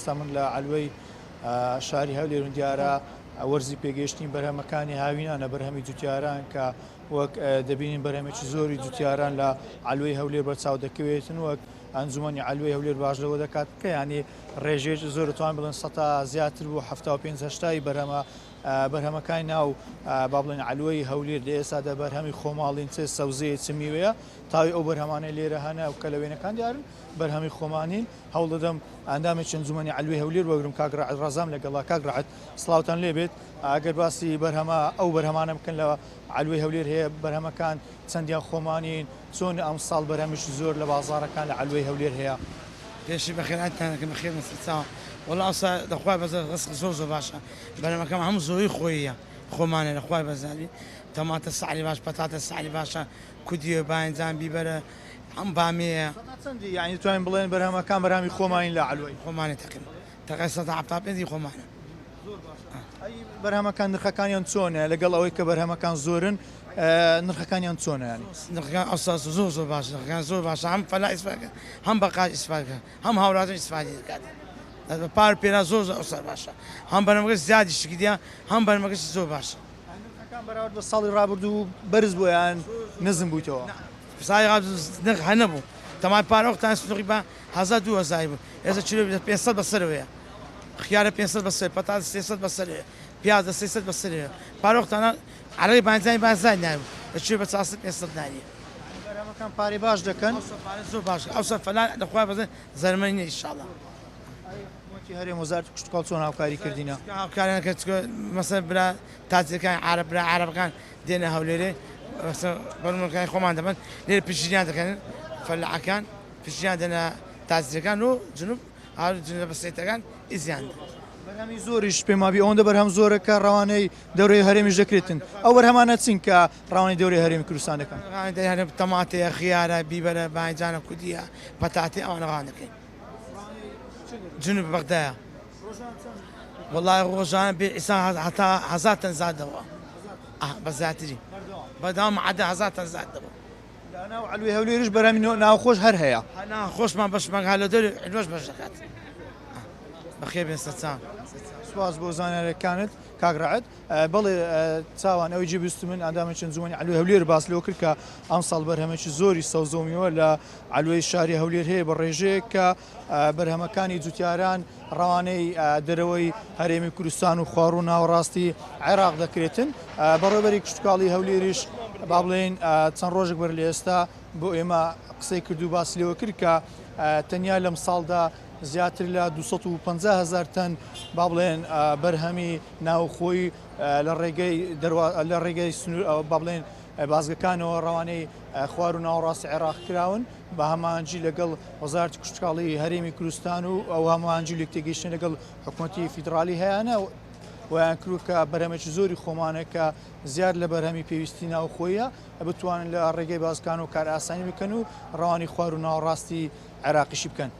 ئێستا من لە عەلوەی شاری هەولێرم، دیارە وەرزی پێگەیشتنی بەرهەمەکانی هاوینانە، بەرهەمی جوتیاران کە وەک دەبینین بەرهەمێکی زۆری جوتیاران لە عەلوەی هەولێر بەرچاو دەکەوێتن. وەک ئەنجومەنی عەلوەی هەولێر باش لەوە دەکات کە یانی ڕێژەیەکی زۆر دەتوان بڵێن سەتا زیاتر بوو 75 هەشتای بەرهەمە بەرهەمەکانی ناو با بڵێن عەلوەی هەولێر لە ئێستادا بەرهەمی خۆماڵین، چ سەوزەیە چ میوەیە، تاوی ئەو بەرهەمانەی لێرە هەنە و کە لە وێنەکان دیارن بەرهەمی خۆمانین. هەوڵ دەدەم ئەندامێکی ئەنجومەنی عەلوەی هەولێر وەگرم، کاک ڕەعد ڕەزام لەگەڵا. کاک ڕەعد سڵاوتان لێبێت، ئەگەر باسی بەرهەمە ئەو بەرهەمانە بکەن لە عەلوەی هەولێر هەیە، بەرهەمەکان چەندیان خۆمانین، چۆن ئەمساڵ بەرهەمیشی زۆر لە بازاڕەکان لە عەلوەی هەولێر هەیە؟ پێشی بەخێراتان دەکەم، بەخێر بن سەرچاوە. وەڵا ئەوسا لە خوای بەزەر ڕزق زۆر زۆر باشە، بەرهەمەکەم هەموو زۆری خۆییە خۆمانە لە خوای بەزەری، تەماتە سعری باش، پەتاتە سعری باشە، کودیە، باینجان، بیبەرە، هەم بامێیە. سەدا چەندی یانی دەتوانین بڵێن بەرهەمەکان بەرهەمی خۆمانین لە عەلوەی؟ خۆمانە تەقریبا تەقریبا 75% ی خۆمانە. زۆر باشە. ئەی بەرهەمەکان نرخەکانیان چۆنە؟ لەگەڵ ئەوەی کە بەرهەمەکان زۆرن نرخەکانیان چۆنە یانی؟ نرخەکان ئەوسا زۆر زۆر باشە، نرخەکان زۆر باشە، هەم فەلاح ئیسفادە دەکات، هەم بەقال ئیسفادە دەکات، هەم هاوڵاتی ئیسفادە دەکات. پار پێرا زۆر زۆر ئەوسا باشە، هەم بەرهەمەکەش زیادی شکردیە، هەم بەرهەمەکەشی زۆر باشە. نرخەکان بەراورد بە ساڵی ڕابردوو بەرز بووە یان نزم بوویتەوە؟ ساڵی ڕابردوو نرخ هەر نەبوو، تەمام پارە وەختان سندوقی بە هەزار دوو هەزاری بوو، ئێستا کیلۆی 500 بەسەرەوەیە، خیارە 500 بەسەر، پەتاتە 300 بەسەرەوەیە، پیازە 300 بەسەرەوەیە. پارە وەختانە عەرەبی بانجانی بازاری نایە بە کیلۆ بە 400 500 ناریە. بەرهەمەکان پارەی باش دەکەن؟ ئەوسا پارە زۆر باشە، ئەوسا فەلان لە خوای بەزن زەرمەنی نیە ئیشاڵا. ئەی حکومەتی هەرێم وەزارەتی کشتوکاڵ چۆن هاوکاری کردینە؟ هاوکاریان کرد چونکە مەسەلەن برا تاجرەکان عەرەب برا عەرەبەکان دێنە هەولێرێ مەسەلەن بەرهەمەکانی خۆمان دەبەن لێرە پشتگیریان دەکەن فەلاحەکان پشتگیریان دەنە تاجرەکان و جنوب هاو جنوب بەسیتەکان ئیزیان دەن. بەرهەمی زۆریش پێم وابی ئەوەندە بەرهەم زۆرە کە ڕەوانەی دەورەی هەرێمیش دەکرێتن. ئەو بەرهەمانە چین کە ڕەوانەی دەورەی هەرێمی کوردستان دەکەن؟ ڕەوانەی دەورەی هەرێم تەماتەیە، خیارە، بیبەرە، باینجانە، کودیە، پەتاتەیە ئەوانە ڕەوانە دەکەین. جنوب بەغدایە. وەڵای ڕۆژانە بێ ئیسان هەتا هەزار تەن زاد دەبوو بە زیاتری بەداوام عادە هەزار تەن زاد دەبوو. لە ناو عەلوەی هەولێریش بەرهەمی ناوخۆش هەر هەیە. ناوخۆشمان بەشمان هەر لە دەرەوەی عەلوەش بەش دەکات. بەخێر بێن سەرچاو. سوپاس بۆ زانیاریەکانت کاک ڕەعد. بەڵێ چاوان ئەوەی جێ بیست من ئەندامێکی ئەنجومەنی عەلوەی هەولێر باس لەوە کرد کە ئەمساڵ بەرهەمێکی زۆری سەوزە و میوە لە عەلوەی شاری هەولێر هەیە بە ڕێژەیەک کە بەرهەمەکانی جوتیاران ڕەوانەی دەرەوەی هەرێمی کوردستان و خواڕ و ناوەڕاستی عێراق دەکرێتن. بەڕێوەبەری کشتوکاڵی هەولێریش با بڵێین چەند ڕۆژێک بەر لە ئێستا بۆ ئێمە قسەی کرد و باسی لەوە کرد کە تەنیا لەم ساڵدا زیاتر لە 250 هەزار تەن با بڵێن بەرهەمی ناوخۆی لە ڕێگەی لە ڕێگەی سنوور با بڵێن بازگەکانەوە ڕەوانەی خوار و ناوەڕاستی عێراق کراون بە هەماهەنگی لەگەڵ وەزارەتی کشتوکاڵی هەرێمی کوردستان و ئەو هەماهەنگی و لێکتێگەیشتن لەگەڵ حکوومەتی فیدراڵی هەیانە ویان کرد کە بەرهەمێکی زۆری خۆمانە کە زیاد لە بەرهەمی پێویستی ناوخۆیە بتوانن لە ڕێگەی بازگان و کارئاسانی بکەن و ڕەوانی خوار و ناوەڕاستی عێراقیشی بکەن.